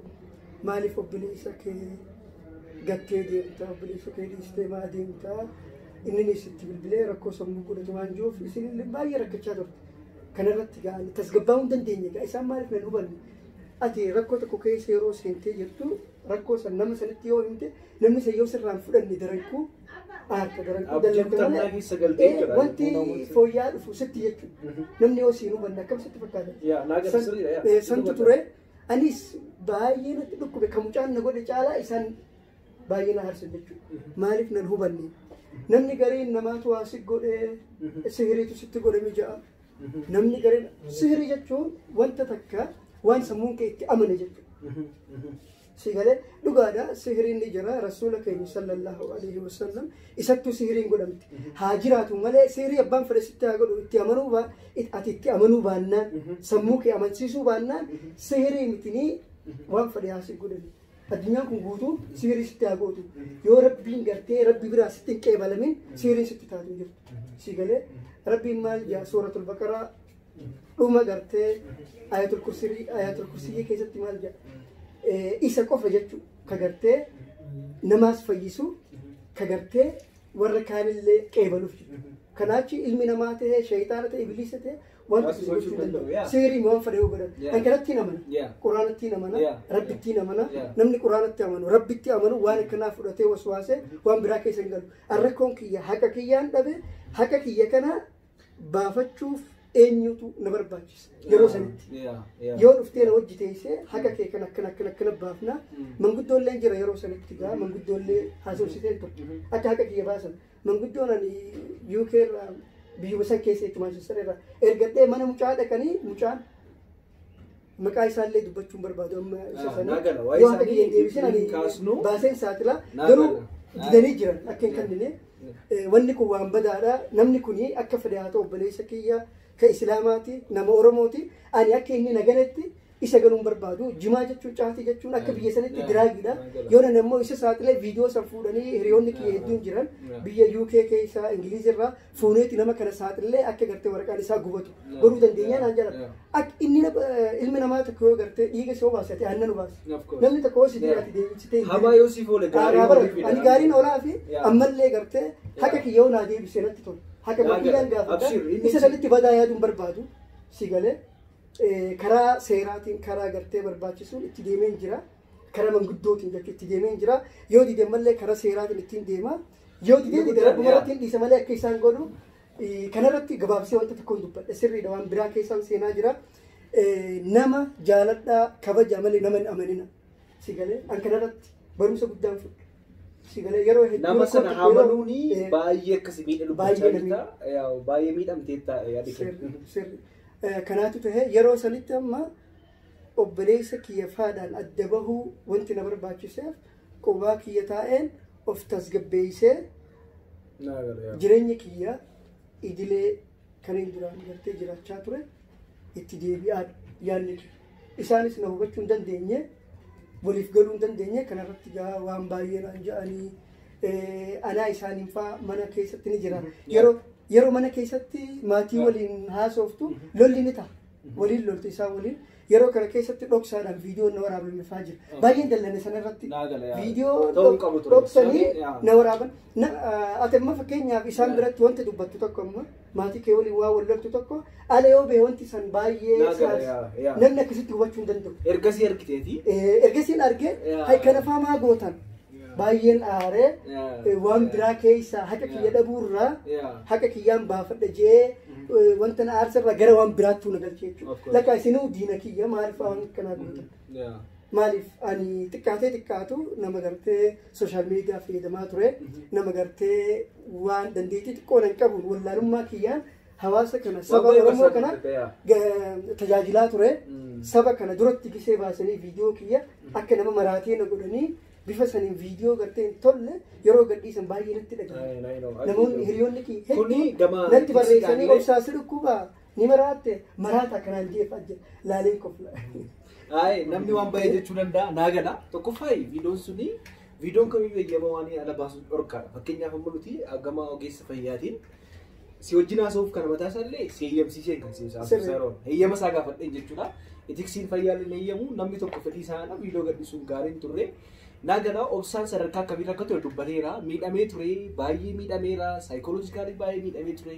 maaliif obboleessa kee gattee deemta? Obboleessa kee dhiistee maa deemta? Inninis itti bilbilee rakkoo sammuu godhatu waan jiruuf isin illee baay'ee rakkachaa turte." Kanarratti ga'anii tasgabbaa'uu hin dandeenye. Gaa isaan maaliif nan hubanne? Ati rakkoo tokko keessa yeroo seentee jirtu, rakkoo san nama sanitti yoo himte, namni san yoo sirraan fudhanne darankuu aarta, darankuu Abdii dallanta. kutannaa keessa galtee jechuudha. Wanti fooyya'aa dhufu sitti jechuudha. Namni yoo siin hubanne akkam sitti fakkaata? Yaa, naa gala, sirriidha, yaa. Santu ture. Anis baay'ee natti dhukkube. Kan mucaan na godhe caalaa isaan baay'ee na aarsan jechuudha. Maaliif nan hubanne? Namni gariin namaatu waa si godhe, sihiriitu sitti godhe mija'a. Namni gariin sihirii jechuun wanta takka waan sammuun kee itti amane jechuudha. Si galee? Dhugaadha, sihiriin ni jira. Rasuula keenya sallallahu alaihi wasallam isattuu sihiriin godhamte. Haa jiraatu malee, sihirii abbaan fedhe sitti haa godhu, itti amanuu baa ati itti amanuu baannaan, sammuu kee amansiisuu baannaan, sihirii mitinii waan fedhe haa si godhani. Addunyaan kun guutuu sihirii sitti haa gootu. Yoo Rabbiin gartee Rabbi biraa sitti hin qeebalamin, sihiriin sitti taatu hin jirtu. Si galee? Rabbiin maal jaa? Suuratul Baqaraa dhuma gartee Ayatul Kursii keessatti maal jedha? Isa qofa jechuu ka gartee namaas fayyisu, ka gartee warra kaanillee qeebaluuf jechuudha. Kanaachi ilmi namaa ta'ee, shayitaana ta'e, ibiliisa ta'e, wanta Waas gochuu gochuu hin danda'u. danda'u, yaa. Sihirii waan fedhe yoo godhan. Yeah. Kan kanatti hin amana. Quraanatti hin amana. Rabbitti hin amana. Namni Quraanatti amanu, Rabbitti amanu, waan akkanaa fudhatee waswaasee waan biraa keessa hin galu. Rakkoon kiyya haqa kiyyaan dhabe. Haqa kiyya kana baafachuuf eenyutu na barbaachisa yeroo sanitti? Yoo dhuftee na wajji teessee, haqa kee kan akkana akkana akkana baafna. Manguddoolleen jira yeroo sanitti. Gaa manguddoollee haasofsiteen turte akka haqa kiyya baasan. Manguddoon ani UK irraa, biyyuma san keessa jechuun Manchester irraa ergadhee mana mucaa dhaqanii, mucaan maqaa isaallee dubbachuun barbaadu amma isa Ah, sana naa gala. Waa'ee yoo haqa kiyya hin isaanii deebisin ani hin kaasnu. baaseen saaxila. Naa Garuu gala. didanii jiran akka hin kennine. Wanni kun waan badaadha. Namni kun akka fedhe haa ta'u, obboleessa kiyya ka Islaamaati, nama Oromooti. Ani akka inni naganetti isa galuun barbaadu. Jimaa jechuun, caatii jechuun akka biyya sanitti drugiidha. Yoo nan immoo isa saaxilee, viidiyoo san fuudhanii, hiriyoonni kiyya hedduun jiran biyya UK keessa, Ingiliiz irraa fuuneeti, nama kana saaxilee akka gartee waraqaan isaa gubatu godhuu dandeenya naan jedhan. Akka inni ilmi namaa tokko yoo gartee dhiiga si obaase, ati aannan obaase. Of course. Namni tokko yoo si dire, ati deebisitee hin Hamaa yoo siif oole gaarii walii fida. Ani gaariin oolaa fi ammallee gartee haqa kiyya yoo naa deebisee natti tola. Haqa Naa kiyyaan gala. gaafata. Abshir, inni Isa sanitti badaa yaaduun barbaadu. Si galee? Karaa seeraatiin, karaa gartee barbaachisuun itti deemeen jira. Karaa manguddootiin jechuun itti deemeen jira. Yoo dide mallee karaa seeraatiin ittiin deema. Yoo didee dide, rabbuma irratti hin dhiisa malee akka isaan godhu. Kanarratti gabaabsee wanta tokkoon dubbadha. Sirriidha, waan biraa keessaan seenaa jira. Nama jaaladhaa, kabaja malee nama hin amanina. Si galee? An kanarratti barumsa guddaan fudhe. Si galee? Yeroo hedduu Nama rakkoo sana tokko yeroo amanuuni baay'ee akkasii miidha dubbachaa baay'ee jirta. Yaa'u, baay'ee miidhamteetta yaadi kee. Sirri, sirri. Kanaatu ta'e yeroo sanitti amma obboleessa kiyya faadhaan adda bahuu wanti na barbaachiseef, qubaa kiyya taa'een of tasgabbeessee Naa gala, yaa. jireenya kiyya idilee kanneen duraan gartee jiraachaa ture itti deebi'aa yaadni ture. Isaanis na hubachuu hin dandeenye, waliif galuu hin dandeenye. Kanarratti gaa waan baay'ee naan jedhanii, anaa isaaniin faa mana keessatti ni jira. Yeroo mana keessatti maatii waliin haasoftu lolli ni ta'a. Waliin loltu isaan waliin. Yeroo kana keessatti dhoksaadhaan viidiyoon na waraabame faa jira. Baay'een dallane sanarratti. Naa gala, yaa. Viidiyoo Ta'uu hin qabu ture. dhoksanii Yaa. na waraaban. Ati amma fakkeenyaaf isaan biratti wanta dubbattu tokko, amma maatii kee waliin waa wal loltu tokko ala yoo bahe, wanti san baay'ee Naa gala, yaa, yaa. namni akkasitti hubachuu hin danda'u. Ergasii argiteeti. Ergasiin argee, Yaa. hay kana faa maa gootan? Baay'een aaree waan biraa keessaa haqa kiyya dhabuurraa haqa kiyyaan baafadha jee wanta na aarsarraa gara waan biraattuu na galche jechuudha. Lakka isinuu diina kiyya maaliif waan akkanaa gootan? Maaliif ani xiqqaatee xiqqaatu nama gartee social media fayyadamaa ture, nama gartee waan dandeettii xiqqoo nan qabuun wallaalummaa kiyyaan hawaasa kana, saba Oromoo kana tajaajilaa ture. Saba kana duratti gisee baasanii viidiyoo kiyya akka nama maraatee na godhanii bifa saniin viidiyoo gartee hin tolle yeroo gadhiisan baay'ee natti dhagahama. Namoonni hiriyoonni kiyya hedduu natti barreessanii, "Obsaa, si dhukkubaa, ni maraatte, maraata kanaan jeefaa jira," laaleen kofla. Ayi, namni waan baay'ee jechuu danda'a, naa gala. Tokkoffaa, viidiyoon suni, viidiyoon kamiyyuu eeyyama waan ala baasuun dhorkaadha. Fakkeenyaaf, amma nuti gama ogeessa fayyaatiin si wajjin haasa'uuf kana mataa isaallee si eeyyamsiiseen kan si haasa'u eeyyama isaa gaafadheen jechuudha. Ethicsiin fayyaallee eeyyamu namni tokko fedhii isaa viidiyoo gadhiisuun gaariin turre. Naa gala, Obsaan sadarkaa akkamii akka ture dubbateera. Miidhamee ture, baay'ee miidhameera, psychologically baay'ee miidhamee ture.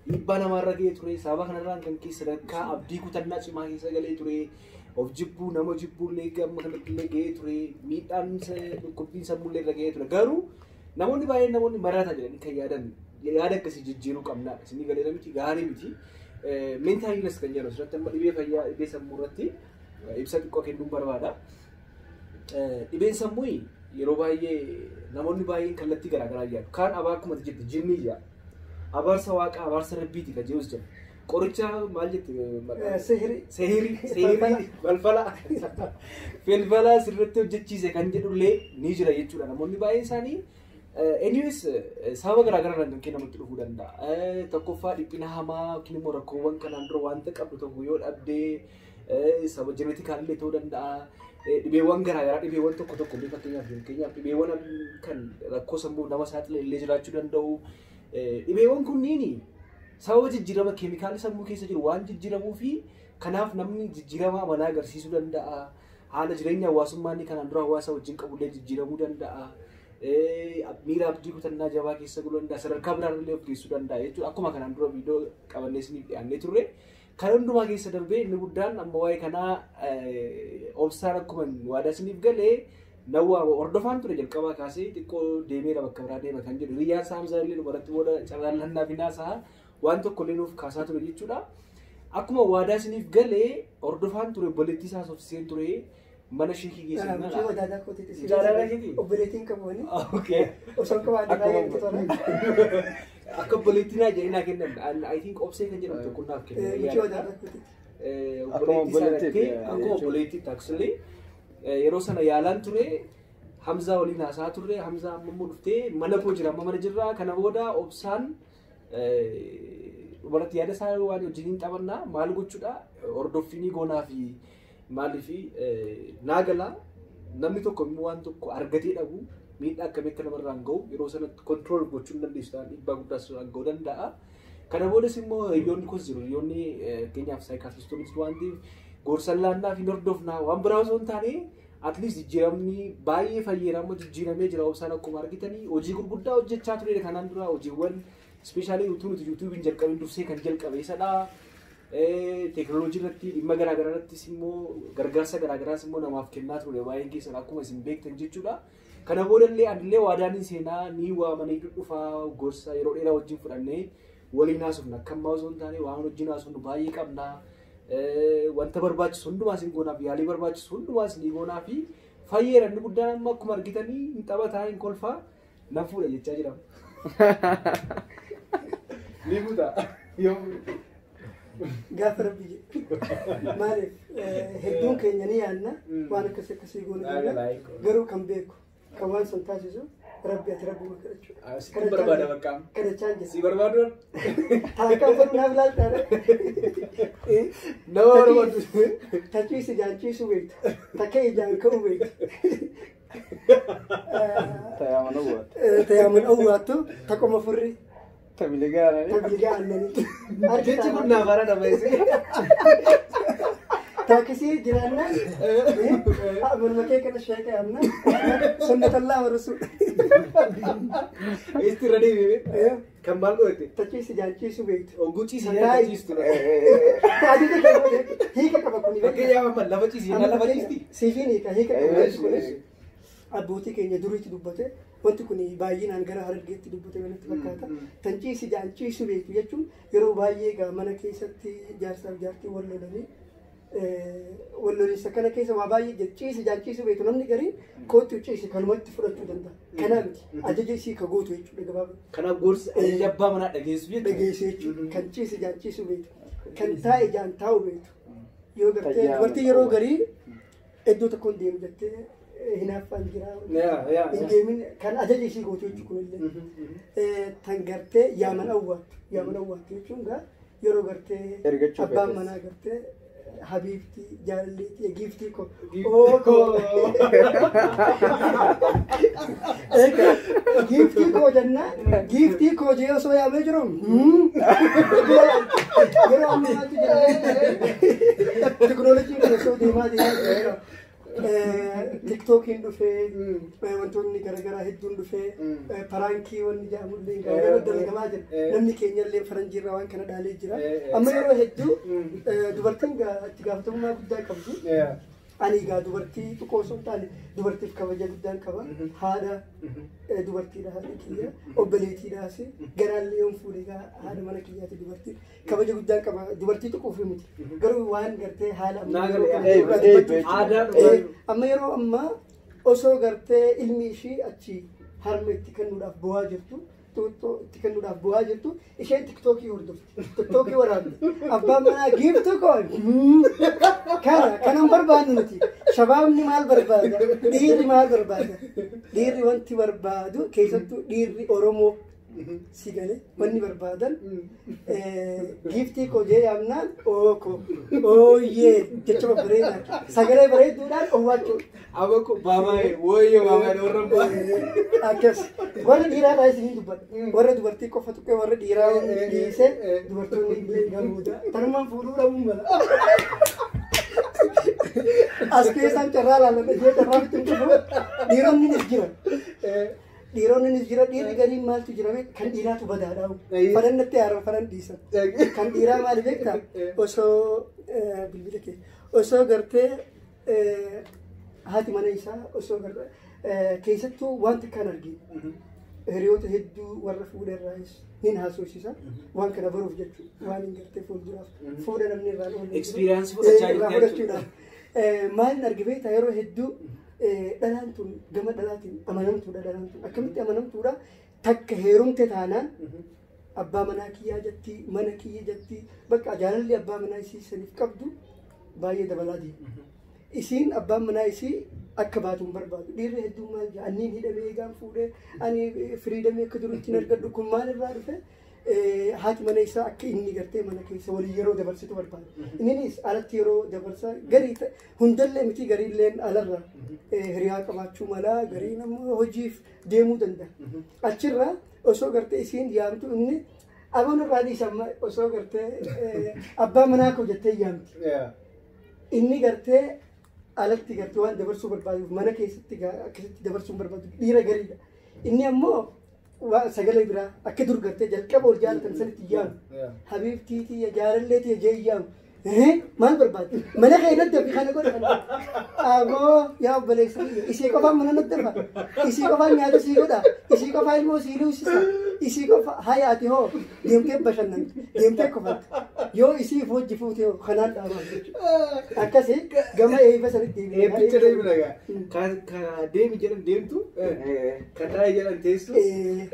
Dhiibbaa namaarra ga'ee ture. Sababa kanarraan kan keessa sadarkaa abdii kutannaa cimaa keessa galee ture. Of jibbuu, nama jibbuullee amma kanatti illee ga'ee ture. Miidhaan dhukkubbiin sammuullee irra ga'ee ture. Garuu namoonni baay'een namoonni maraata jedhanii kan yaadan yaada akkasii jijjiiruu qabnaadha. Isinii galeera miti, gaarii miti. Mental illness kan jedhu asirratti amma dhibee fayyaa, dhibee sammuu irratti ibsa xiqqoo kennuun barbaada. Dhibeen sammuu yeroo baay'ee namoonni baay'een kallattii garaagaraa yaadu. Kaan abaa akkuma jette jinnii jedha. Abaarsa waaqaa, abaarsa rabbiiti kan jedhus jira. Qoricha maal jette? Sihirii. Sehirii, sehirii, falfala. Falfala sirriitti hojjechiise kan jedhullee ni jira jechuudha. Namoonni baay'een isaanii anyways sababa garaagaraa kan namatti dhufuu danda'a. Tokkoffaa, dhiphina hamaa yookiin immoo rakkoowwan kanaan dura wanta qabdu tokko yoo dhabdee, sababa geneticalillee ta'uu danda'a. Dhibeewwan garaagaraa, dhibeewwan tokko tokko illee, fakkeenyaaf dhibeewwan kan rakkoo sammuu nama saaxilan illee jiraachuu danda'u. Dhibeewwan kunniin sababa jijjiirama keemikaalli sammuu keessa jiru waan jijjiiramuu fi kanaaf namni jijjiirama amalaa agarsiisuu danda'a. Haala jireenya hawaasummaa inni kanaan dura hawaasa wajjin qabullee jijjiiramuu danda'a. Miira abdii kutannaa jabaa keessa galuu danda'a. Sadarkaa biraallee of geessuu danda'a jechuudha. Akkuma kanaan dura viidiyoo qabannee isiniif dhiyaannee turre. Kan hundumaa keessa darbee inni guddaan amma waa'ee kanaa Obsaan akkuma waadaa isiniif galee nawwaa hordofaan ture jalqabaa kaasee xiqqoo deemeera, bakka biraa deema kan jedhu hiriyyaan isaa Hamzaa illee dhumarratti booda carraan lannaa fi naasaa waan tokko illee nuuf kaasaa ture jechuudha. Akkuma waadaa isiniif galee hordofaan ture, obboleettii isaa soofsiseen ture, mana sheekii geessan. Mucaa wadaadaa kootiiti. Jaalala keetii? Obboleettiin qabu. Okay. Osoo qabaate baay'ee natti tola. Akka obboleettii naa jedhee naa kennan. I think Obsee kan jedhamu tokko naaf kennan. Mucaa wadaadaa kootiiti. Obboleettii isaa dhattee akkuma obboleettii actually yeroo sana yaalaan ture, Hamzaa waliin haasaa turre. Hamzaa amma immoo dhuftee mana koo jira, amma mana jirra. Kana booda Obsaan dhumarratti yaada isaa waan wajjiniin taphannaa maal gochuudha, hordoffiinii goonaa fi maaliif naa gala, namni tokko immoo waan tokko argatee dhabu miidhaa akkamii akka namarraan gahu yeroo sanatti control gochuu hin dandeessu ta'an dhiibbaa guddaa sirraan gahuu danda'a. Kana boodas immoo hiriyoonni koos jiru. Hiriyoonni fakkeenyaaf psychiatristoonnis waan ta'eef gorsan laannaa fi hordofnaa, waan biraa osoo hin taane at least jijjiiramni baay'ee fayyeera, amma jijjiiramee jira. Obsaan akkuma argitanii hojii gurguddaa hojjechaa ture kanaan dura, hojiiwwan especially utuu nuti YouTubeiin jalqabin dursee kan jalqabe isadha. Teekinooloojii irratti, dhimma garaagaraa irrattis immoo gargaarsa garaagaraas immoo namaaf kennaa ture baay'een keessan akkuma isin beektan jechuudha. Kana boodallee anillee waadaan seenaa ni waamanii dhufaa, gorsa yeroo dheeraa wajjin fudhannee waliin haasofna. Akka ammaa osoo hin taane waan wajjin haasofnu baay'ee qabna. Wanta barbaachisu hundumaas hin goonaaf, yaalii barbaachisu hundumaas ni goonaa fi fayyeera. Inni guddaan amma akkuma argitanii hin taphataa, hin kolfaa, nan fuudha jechaa jira. Ni fuudha. Gaafa rabbi jedhe. Maaliif, hedduun keenya ni yaadna, waan akkasii akkasii goonu, garuu kan beeku, kan waan san taasisu rabbi, ati rabbuma kadhachuudha. Sitti barbaada bakka. Kadhachaa jira. Si barbaadu? Taakkaan fadhu naaf laaltaadha. Nama barbaadu. Tachiisu ijaan ciisuu beektu. Takka ijaan ka'uu beektu. Tayaaman awwaatu. Tayaaman awwaattu taqoma furri. Tabiligaa aananii. Tabiligaa aannanii. Jechi kun naaf hara nama isi. Taakisii jiraannaan manuma kee kana sheeka yaamna. Sunnatallaa warasuu. Eesti irra deebi'ee kan maal godhate? Tachiisu ijaan ciisuu beektu. Oguu ciisii nyaata ciistu. Taajila kee hiika qaba kuni. Fakkeenyaaf amma lafa ciisii, lafa ciisti. Siifiin hiika qaba kunis. Abbootii keenya duriitti dubbate. Wanti kun baay'inaan gara Harargeetti dubbate natti fakkaata. Tan ciisi jaan ciisu beektu jechuun yeroo baay'ee egaa mana keessatti jaarsaaf jaartii wal lolanii wal loliinsa kana keessa waa baay'ee jira. Ciisi jaan ciisu beektu namni gariin kootti ciisi kanumatti fudhachuu danda'a. Kanaa miti ajaja isii ka gootu jechuudha gabaabaa. Kanaaf gorsi ajaja abbaa manaa dhageessu jechuudha. Dhageessu jechuudha. Kan ciisi jaan ciisu beektu. Kan taa'e jaan taa'u beektu. Yoo gartee dubartii yeroo garii iddoo tokkoon deemu jettee hinaaffaan jira. Hin deemin kan ajaja ishii gootu jechuun kunillee. Tan gartee yaaman awwaattu. Yaaman awwaattu jechuun gaa yeroo gartee abbaan manaa gartee habiibtii jaalalleetii giiftii koo. Oo koo. Giiftii koo jennaan giiftii koo jee osoo yaamee jiru. Yeroo ammaatti jira. Teknooloojiin kun osoo deemaa deemaa jira. Tiktookiin dhufee wantoonni garaagaraa hedduun dhufee paraankii wanni jedhamullee yeroo dalagamaa jira. Namni keenyallee faranjiirraa waan kana dhaalee jira. Amma yeroo hedduu dubartiin itti gaafatamummaa guddaa qabdi. Ani egaa dubartii xiqqoo osoo hin taane dubartiif kabaja guddaan qaba. Haadha dubartiidha haadha kiyya. Obboleettiidhaas garaallee yoon fuudhe egaa haadha mana kiyyaati dubartii. Kabaja guddaan qaba. Dubartii xiqqoof miti. Garuu waan gartee haala amma yeroo ammaa osoo gartee ilmi ishii achi harma itti kennuudhaaf bu'aa jirtu. Xuuxxoo itti kennuudhaaf bu'aa jirtu isheen tiktookii hordofti. Tiktookii waraabdi. Abbaan manaa giiftuu koo kana kanan barbaadnu nuti. Shabaabni maal barbaada? Dhiirri maal barbaada? Dhiirri wanti barbaadu keessattuu dhiirri Oromoo si galee wanni barbaadan giiftii koo jee yaamnaan ooko ooyyee jecha babbareedaa sagalee bareedduudhaan owwaachuu. Abako baabaa wooyyee baabaa warra Akkas warra dhiiraa isin dubbadha. Warra dubartii qofa tuqee warra dhiiraa dhiisee dubartoonni illee gamuudha. Tanumaan fuudhuu dhabuun mala. As keessaan carraa laalladha ishee carraa bitti hin dhufu dhiironni nis jira. Dhiironni nis jira dhiirri gariin maaltu jira kan dhiiraatu badaadha. Fadhannatti haaraa fadhan dhiisan. Kan dhiiraa maali beektaa osoo bilbila kee osoo gartee haati mana isaa osoo gartee keessattuu wanti kan arginu hiriyoota hedduu warra fuudherraayis nin haasofsiisa waan kana baruuf jechuudha waan hin gartee fuulduraaf fuudha namni irraa oolu. Experience fudhachaa jirti jechuudha. Maal argi beektaa yeroo hedduu dhalaan tun gama dhalaatiin amanamtuudha dhalaan tun akkamitti amanamtuudha takka heerumte taanaan abbaa manaa kiyyaa jetti mana kiyya jetti bakka jaalalli abbaa manaa isii saniif qabdu baay'ee dabalaa deema. Isiin abbaan manaa isii akka baatu hin barbaadu. Dhiirri hedduun maal jedha anniin hidhamee eegaan fuudhee ani firiidamee akka duriitti hin argadhu kun maal irraa dhufe haati mana isaa akka inni gartee mana keessa waliin yeroo dabarsitu barbaada. Inninis alatti yeroo dabarsa garii hundallee miti gariilleen alarra hiriyaa qabaachuu mala gariin ammoo hojiif deemuu danda'a. Achirraa osoo gartee isiin yaamtu inni aboon irraa dhiisa osoo gartee abbaa manaa koo jettee yaamti. Inni gartee alatti gartee waan dabarsuu barbaaduuf mana keessatti akkasitti dabarsuu barbaadu dhiira gariidha. Inni ammoo sagalee biraa akka dur gartee jalqaba ol jaalatan sanitti yaamu. Habiibtii tiyya jaalallee tiyya jee yaamu. Maal barbaadde? Mana kee natti hafi kana godha kana. Aboo yaa obboleessa isii qofaan mana natti hafa. Isii qofaan nyaata sii godha. Isii qofaan ilmoo sii luusisa. Isii qofa hayaati hoo deemtee bashannantu deemtee kofatte yoo isii hojii fuute hoo kanaan dhaamaa jechuudha. Akkasii gama eebba sanitti deebi'ee. Eebbicha deemna egaa. Kan deemi jedhan deemtu kan taa'e jedhan teessu.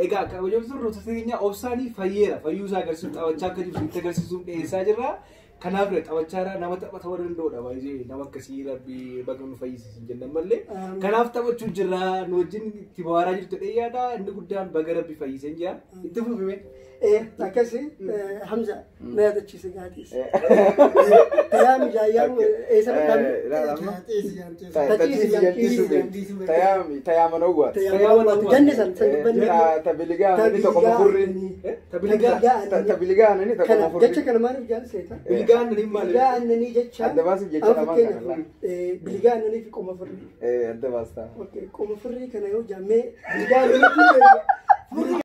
Egaa kabajamtoota hordoftoota keenya obsaanii fayyeera fayyuu isaa agarsiisuuf taphachaa akka jirtu itti agarsiisuuf dhiyeessaa jirra. Kanaaf taphachaadha nama taphata warra danda'udha baay'ee nama akkasii rabbi baga nu fayyisiisu jennan malee. Kanaaf taphachuu jirra nu wajjin itti bohaaraa jirtu dheeyyaadha inni guddaan baga rabbi fayyiseen jira itti fufime. Akkasii Hamza na yaadachiise gaatiis. Tayaa mijaayyaa eessa Tayaama nowwa. Janne san san dubbanne. Tabiligaa inni tokko furri. Tabiligaa inni tokko furri. Jecha kana maaliif jaalseeta? Biligaa aannanii maali? Biligaa aannanii jecha. Adda baasuuf jecha lamaan kana. Biligaa aannanii fi qoma furrii. Adda baastaa. Qoma furrii kana yoo jaammee biligaa aannanii.